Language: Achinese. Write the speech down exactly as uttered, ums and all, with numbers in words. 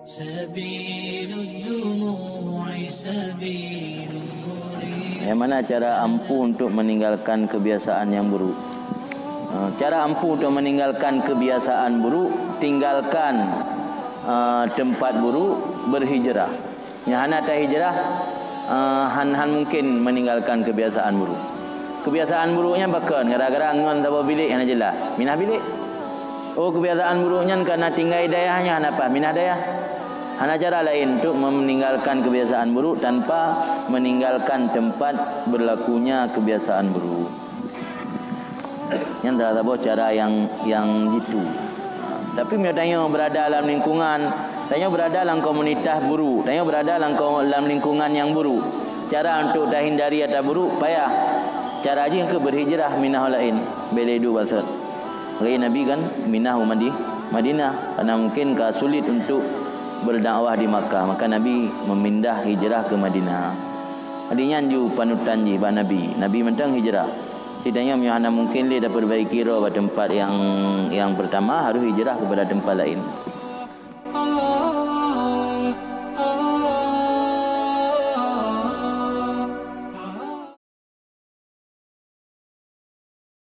سبيل الدموع سبيل مريح. Bagaimana cara ampuh untuk meninggalkan kebiasaan yang buruk? Eh, cara ampuh untuk meninggalkan kebiasaan buruk, tinggalkan, eh, tempat buruk, berhijrah. Nyang hana tahijrah, eh, han, han mungkin meninggalkan kebiasaan buruk. Kebiasaan buruk nyan pakon, gara-gara ngon saboh bilék hana jeulaih, minah bilék. Oh, kebiasaan buruk nyan karena tinggai dayah nyan hana paih, minah dayah. Hana cara laén untuk meninggalkan kebiasaan buruk tanpa meninggalkan tempat berlakunya kebiasaan buruk. Nyan salah saboh cara nyang, nyang jitu. Tapi meunyoe tanyoe berada lam lingkungan, tanyoe berada lam komunitas buruk, tanyoe berada lam ko-, lam lingkungan nyang buruk, cara untuk tahindari ata buruk payah. Cara jih keu berhijrah minah laén, bèk lé duek bak sot. Lagèe Nabi kan minah u Madi-, Madinah, karena mungkin ka sulit untuk berdakwah di Makkah, maka Nabi memindah hijrah ke Madinah. Jadi nyan ju panutan jih bak Nabi. Nabi mantong hijrah. Di tanyoe meunyoe hana mungkin lé taperbaiki droe bak teumpat nyang, nyang pertama, harôh hijrah keupada teumpat laén.